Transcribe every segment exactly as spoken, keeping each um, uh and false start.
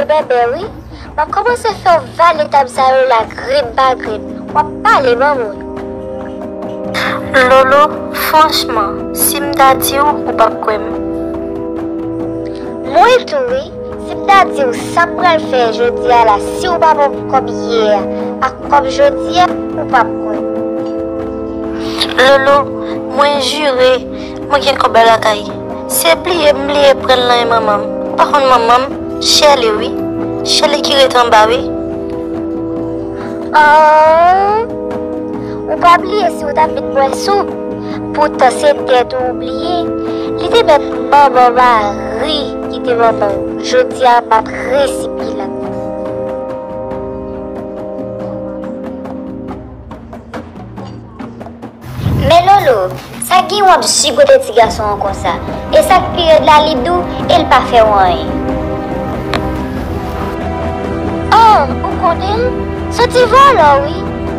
Bèbè, wi. W ap kòmanse fè w vale tab sa yo la grenn pa grenn. W ap pale, manman. Lolo, franchman, si m ta di w, ou p ap kwè m. Mwen tou, wi. Si m ta di w sa m pral fè jodi a la, si w pa ban m kòb yè a ak kòb jodi a, ou p ap kwè. Lolo, mwen jire, mwen gen kòb la lakay. Se bliye m bliye pran l nan men manman m. Ou pa konn manman m? Shirley, wi. Shirley ki ret anba, wi. Oh, ou pa bliye si w t ap vin bwè soup. Poutan se dèt ou ou bliye. Li te mèt manman mari ki te manman w. Jodi a m ap resi pilat. Men Lolo, sa gen w ap jigote ti gason an konsa? E sa k pi rèd la, li dou e l pa fè w anyen. Oh, ou konnen l? Se yon ti vòlò, wi.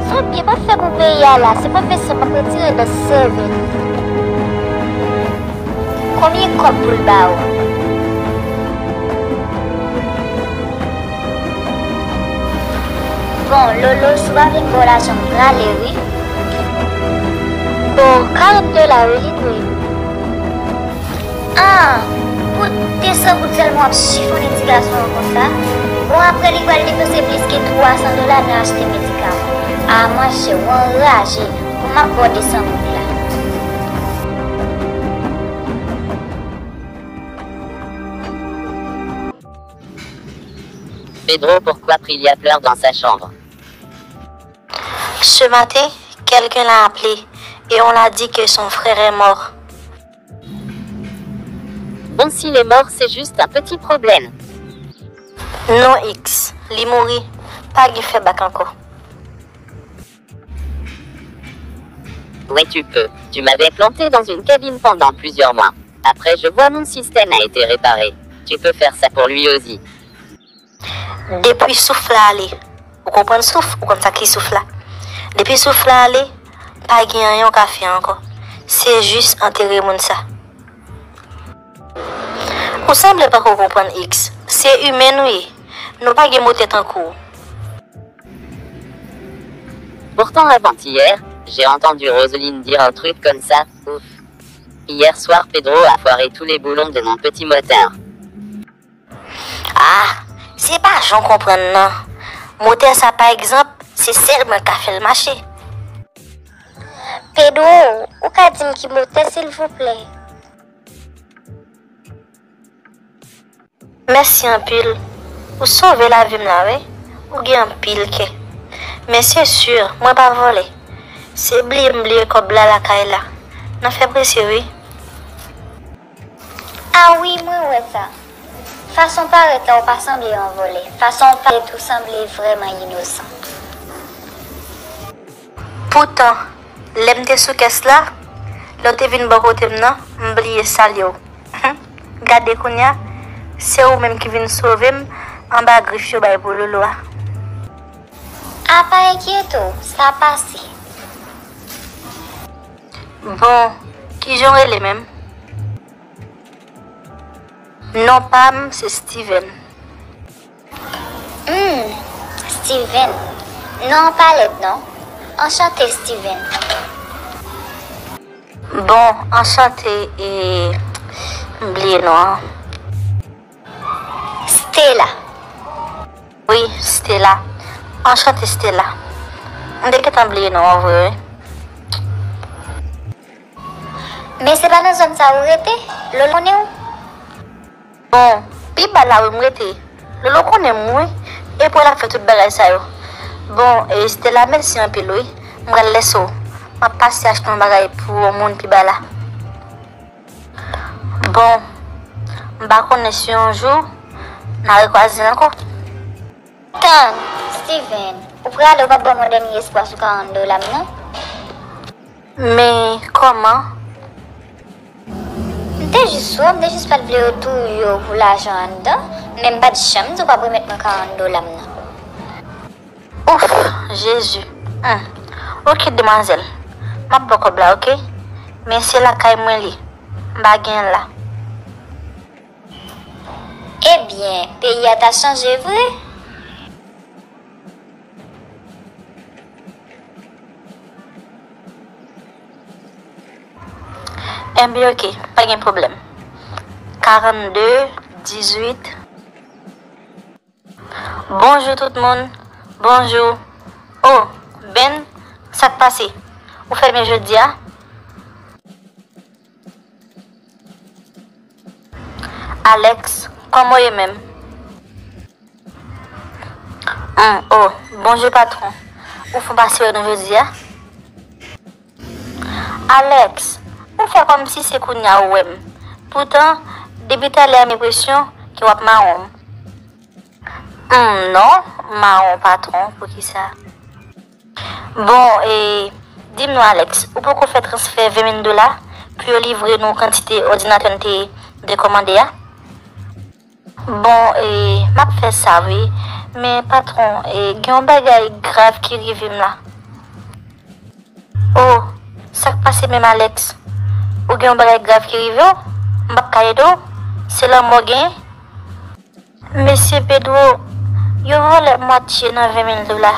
Se yon byen m ap fè pou peyi a la, se pwofesyon m ap retire nan sèvèl. Konbyen kòb pou l ba w? Bon, Lolo, si w pa vle m ba w lajan, m prale, wi. Bon, karant dola, wi, li dwe. Ah, pou de san goud sèlman w ap chifonnen ti gason an konsa? Bon, apre li pral depanse plis ke twa san dola nan achte medikaman. Ah, monchè, w anraje. Bon, m ap ba w de san goud la. Pedro, pourquoi Priya pleure dans sa chambre? Ce matin, quelqu'un l'a appelé et on l'a dit que son frère est mort. Bon, s'il est mort, c'est juste un petit problème. Non, X, li mouri, pa gen fè bak ankò. Ouais, tu peux. Tu m'avais planté dans une cabine pendant plusieurs mois. Après, je vois mon système a été réparé. Tu peux faire ça pour lui aussi. Depi souf la ale, ou konprann souf, ou konn sa ki souf la. Depi souf la ale, pa gen anyen ou ka fè ankò. Se jis antere moun sa. Ou sanble pako konprann X. Se imèn ou ye. Nou pa gen motè tankou w. Pourtant avant-hier, j'ai entendu Roseline dire un truc comme ça, ouf. Hier soir Pedro a foiré tous les boulons de mon petit moteur. Ah, se pa jan w konprann nan. Motè sa pa egzanp, se sèl mwen k ka fè l mache. Pedro, ou ka di m ki motè silvouplè? Mèsi anpil. Ou sove lavi m la wi. Ou gen anpil kè. Men se si, mwen pa vòlè. Se bliye m bliye kòb la lakay la. Nan fè prese wi. Ah wi, mwen wè sa. Fason w parèt la, ou pa sanble yon vòlè. Fason w parèt ou sanble vrèman inosan. Poutan, lè m te sou kès la, lè w te vin bò kote m nan, m bliye salye w. Gade kounye a, se ou menm ki vin sove m anba grif yo bay pou Lolo a. A pa enkyete w, sa pase. Bon, kijan w rele menm? Non pa m se Steven. Hmm, Steven. Non an pa lèd non. Anchante Steven. Bon, anchante e m bliye non an. Stella. Wi, Stella. Anchante Stella. M te gentan bliye non an vre wi. Men se pa nan zòn sa ou rete? Lolo konnen w? Bon, pi ba la wi m rete. Lolo konnen m wi. E pou l ap fè tout bagay sa yo. Bon, e Stella mèsi anpil wi. M pral lèse w. M ap pase achte yon bagay pou yon moun pi ba la. Bon, m pa konnen si yon jou n a rekwaze ankò. Tann, Steven, ou prale ou p ap ban m yon dènye espwa sou karant dola m nan? Men kòman? M te jis wè w, m te jis pa t vle yo touye w pou lajan anndan, men m pa t janm di w p ap remèt mwen karant dola m nan. Ouf, Jezi. Hum. Oke demwazèl, m ap ba w kòb la oke. Men se lakay mwen li, m pa gen l la. Ebyen, Byen, peyi a ta chanje vre. Enben, oke, pa gen pwoblèm. Karannde, dizuit. Bonjou tout moun. Bonjou. Oh, Ben, sa k pase? Ou fèmen jodi a? Alex, kòman w ye menm? Hmm, oh, bonjou patwon. Ou fon pase wè nou jodi a? Alex, ou fè kòmsi se kounye a ou wè m. Poutan, depi talè a m enpresyon ke w ap mawon m. Hmm, non, mawon patwon, poukisa? Bon, e, di m non, Alex, ou poko fè transfè ven mil dola pou yo livre nou kantite òdinatè n te rekòmande a? Bon, e, m ap fè sa, wi. Men, patwon, e, gen yon bagay grav ki rive m la. Oh, sa k pase menm, Alex? Ou gen yon bagay grav ki rive w? M p ap ka ede w? Se lanmò w genyen? Mesye Pedro, yo vòlè mwatye nan ven mil dola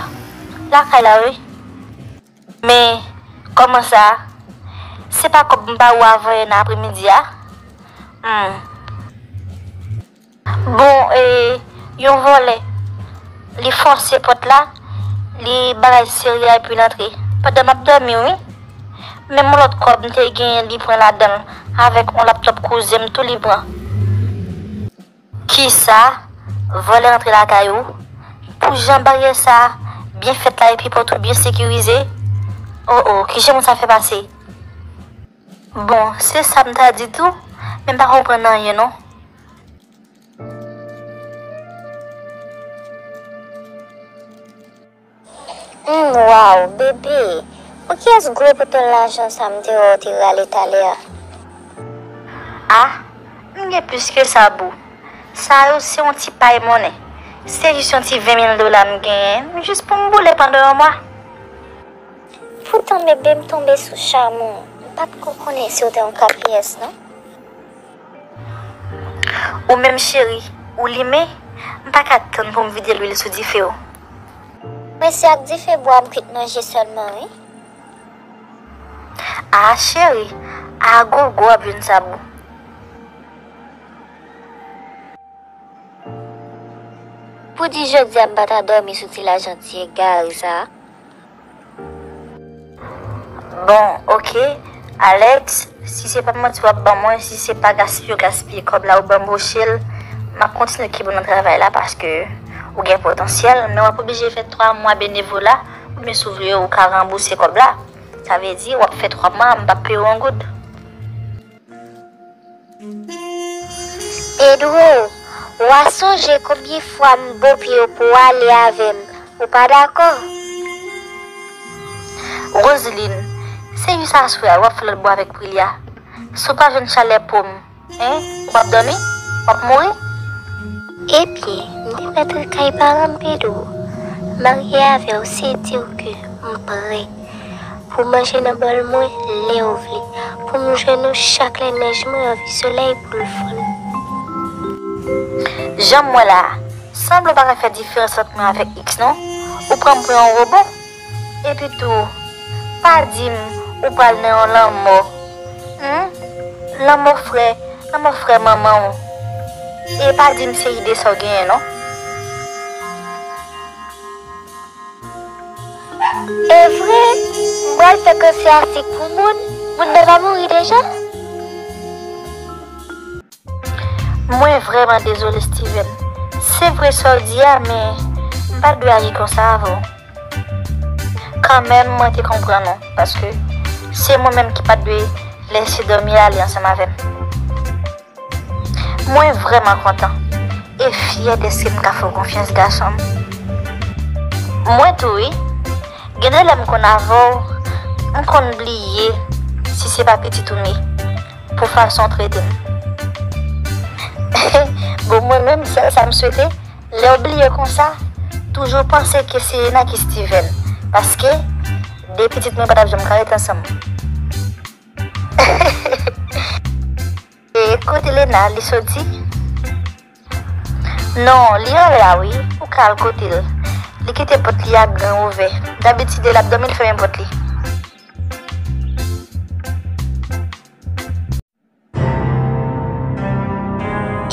lakay la, wi. Men, kòman sa? Se pa kòb m ba ou avan yè nan apremidi a? Hmm. Bon, e, yon vòlè, li fòse pòt la, li bagay sere a epi l antre. Pandan m ap dòmi, wi. Menm yon lòt kòb m te genyen, li pran ladan l, avèk yon laptòp kouzen m tou li pran. Kisa? Vòlè antre lakay ou? Pou jan baryè sa a byen fèt la epi pòt ou byen sekirize? Oh, oh, kijan moun sa fè pase? Bon, se sa m ta di tou, men m pa konprann anyen non. Hmm, waw, bebe! Pou kiyès gwo poto lajan sa m te wè w te rale talè a? Ah, m gen plis ke sa, boo. Sa yo se yon ti pay monnen. Se jis yon ti ven mil dola m genyen, jis pou m boule pandan yon mwa. Poutan, bebe, m tonbe sou cham ou. M pa t ko konnen si w te yon kapyès, non. Ou menm cheri, ou limen, m pa ka tann pou m vide lwil sou dife w. Mwen se ak dife bwa m kwit manje sèlman, wi. Ah, cheri, a gogo w ap jwenn sa, boo. Poudi jodi a m pa ta dòmi sou ti lajan ti egare sa a? Bon, oke, Alex, si se pa manti w ap ban mwen, si se pa gaspiye w gaspiye kòb la ou banboche l, m ap kontinye kenbe w nan travay la paske ou gen potansyèl, men w ap oblije fè twa mwa benevola, oubyen si w vle ou ka ranbouse kòb la. Sa vle di w ap fè twa mwa, m p ap peye w yon goud. Pedro, w a sonje konbyen fwa m bopye w pou w ale avè m, ou pa dakò? Roseline, se jis aswè a w ap fè lòt bò avèk Prilia. Si w pa jwenn chalè po m, en, w ap dòmi? W ap mouri? Ebyen, m te prèt ret kay paran m, Pedro. Marye avè w, se di w ke m prè. Pou manje nan bòl mwen lè w vle. Pou m jwenn ou chak lè nèj mwen anvi solèy pou l fonn. Jan m wè la a, sanble w pa ka fè diferans ant mwen avèk X non. Ou pran m pou yon wobo. Epi tou, pa di m ou pral nan yon lanmò. Hmm? Lanmò frè, lanmò frè manman w. E pa di m se ide sa w genyen non. E vre, m pral fè kansè a sik pou moun, moun nan va mouri deja? Mwen vrèman dezole, Steven. Se vre sa w di a, men m pa t dwe aji konsa avè w. Kanmenm, mwen te konprann ou, paske se mwen menm ki pa t dwe lèse dòmi ale ansanm avè m. Mwen vrèman kontan e fyè dèske m ka fè w konfyans, gason m. Mwen tou, wi. Gen de lè m konn avè w, m konn bliye si se pa pitit ou m ye, pou fason w trete m. Bon, mwen menm, sèl sa m swete, lè w bliye konsa, toujou panse ke se Ena ki Steven, paske de pitit mwen pa t ap janm ka ret ansanm. E kote Lena li soti? Non, li anlè a wi, ou ka al kote l. Li kite pòt li a gran ouvè. Dabitid, lè l ap dòmi, l fèmen pòt li.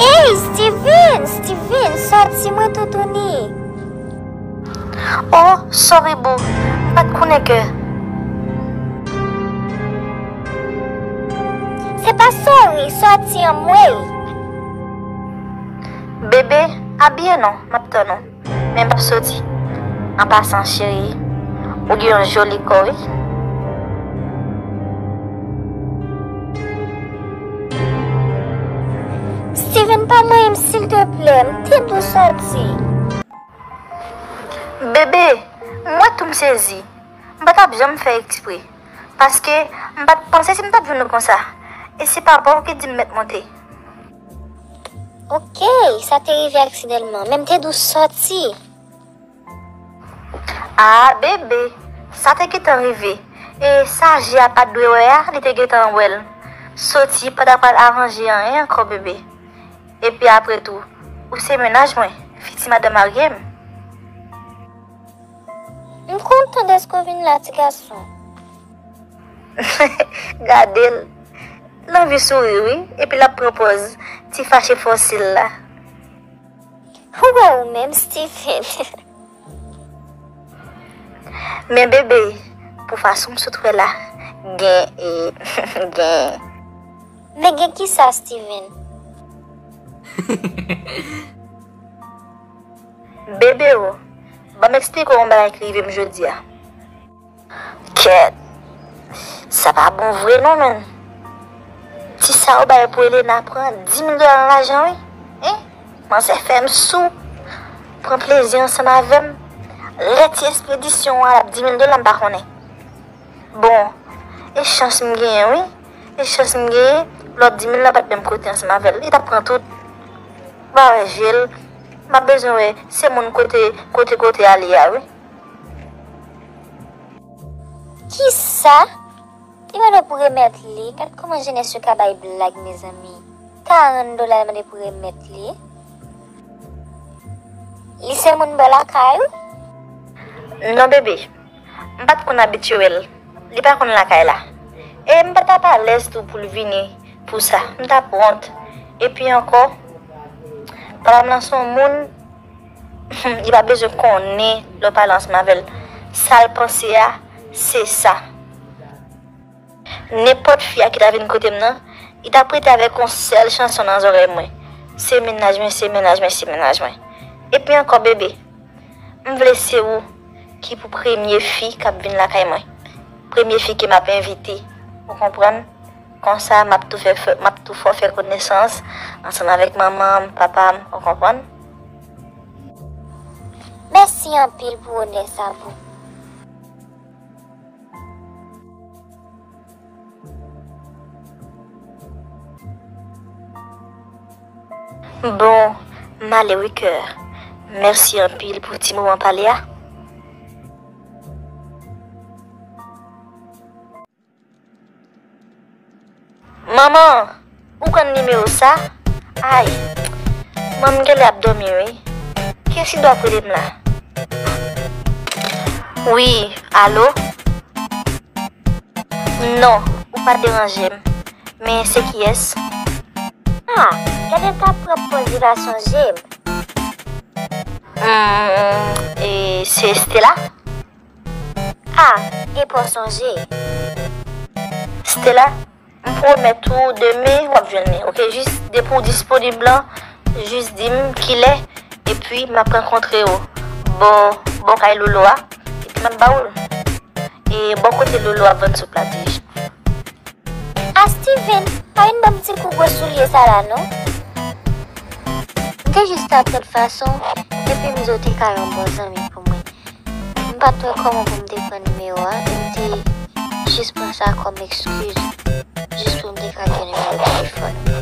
Ey, Steven! Steven, sòti, mwen toutouni! Oh, sorry boo, m pa t konnen ke. Se pa sorry, sòti anmwey! Bebe, abiye non, m ap tann ou. Men m p ap soti. An pasan, cheri, ou gen yon joli kò, wi. Steven, pa manyen m, silteplè, m te di w sòti. Bebe, m wè tou m sezi. M pa t ap janm fè ekspre. Paske m pa t panse si m t ap jwenn ou konsa. E se papa w ki di m mèt monte. Ok, sa te rive aksidanman, men m te di w sòti. Ah, bebe, sa te gentan rive. E sa je a pa t dwe wè a, li te gentan wè l. Soti pa ta pral aranje anyen ankò, bebe. Epi apre tou, ou se mennaj mwen, fiti madanm marye m. M kontan dèske w vin la, ti gason. Gade l. L anvi souri, wi, epi l ap pran pòz ti fache fòse l la. Ou wè ou menm, Steven. Men bebe, pou fason m sot wè la, gen, e, gen. Men gen kisa, Steven? Bebe o, ban m eksplike w yon bagay ki rive m jodi a. Kèt! Sa pa bon vre non, menn. Ti sa ou bay pou Elena pran dis mil dola nan lajan, wi. Hein? Manzè fè m sou. Pran plezi ansanm avè m. Lè ti espedisyon an ap dis mil dola, m pa konnen. Bon, e chans m genyen, wi. E chans m genyen, lòt dis mil la pa t menm kote ansanm avè l. Li t ap pran tout. M pa wè je l. M ap bezwen wè se moun kote, kote, kote ale a, wi. Kisa? Li mande w pou remèt li. Gad kòman jenès yo ka bay blag, mezanmi. Karant dola, li mande pou remèt li. Li se moun bò lakay ou? Non, bebe. M pa t konn abitye wè l. Li pa konn lakay la. E m pa t ap alèz tou pou l vini pou sa. M t ap wont. Epi ankò, papa m lan se yon moun, li pa bezwen konnen lè w pale ansanm avè l. Sa l panse a, se sa. Nenpòt fi a ki ta vin kote m nan, li t ap rete avèk yon sèl chanson nan zòrèy mwen. Se mennaj mwen, se mennaj mwen, se mennaj mwen. Epi ankò, bebe, m vle se ou ki pou premye fi k ap vin lakay mwen. Premye fi ke m ap envite. Ou konprann? Konsa, m ap tou fè, fè, m ap tou fè w fè konesans ansanm avèk manman m, papa m, ou konprann? Mèsi anpil pou onè sa, boo. Bon, m ale wi, kè. Mèsi anpil pou ti moman pale a. Manman, ou konn nimewo sa? Ay, manmi genlè ap dòmi, wi. Kiyès ki dwe ap rele m la? Wi, alo? Non, ou pa deranje m. Men se kiyès? Ah, gade l ka pran pòz li pa sonje m. Hmm, e se Stella? Ah, epa w sonje. Stella, m pwomèt ou demen w ap jwenn li, oke? Jis depi w disponib lan, jis di m kilè, epi m ap rankontre w bò, bò kay Lolo a, epi m ap ba ou l. E bò kote Lolo ap vann soup la, di. A Steven, pa vin ban m ti kou gwo soulye sa la non. M te jis ta pran fason, epi m di w te ka yon bon zanmi pou mwen. M pa t wè kòman pou m te pran nimewo a, e m te jis pran sa kòm ekskiz, jis pou m te ka gen nimewo telefòn ou.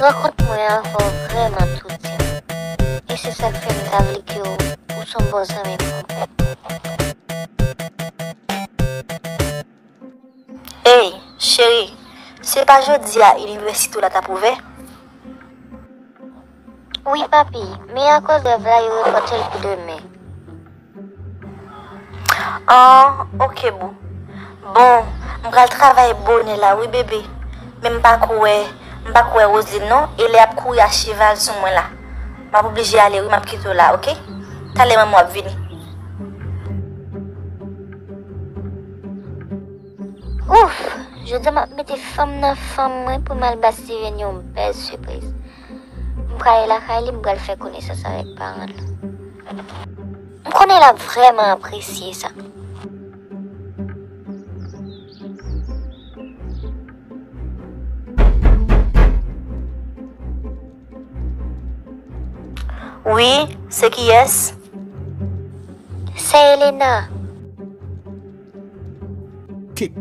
Rankont mwen avè w vrèman touche m. E se sa k fè m ta vle ke w, ou se yon bon zanmi pou mwen. Ey, cheri, se pa jodi a inivèsite w la t ap ouvè? Wi, papi, men akoz grèv la, yo repòte l pou demen. Ah, ok, boo. Bon, m pral travay bonè la, wi, bebe. Men m pa kwè, m pa kwè Roseline, non. E lè ap kouri a cheval sou mwen la. M ap oblije ale, wi, m ap kite w la, ok? Talè manman w ap vini. Ouf! Jodi a m ap mete fanm nan fanm mwen pou m al ba Steven yon bèl sipriz. M prale lakay li, m pral fè konesans avèk paran l. M konnen l ap vrèman apresye sa. Wi, se kiyès? Se Elena. Ki,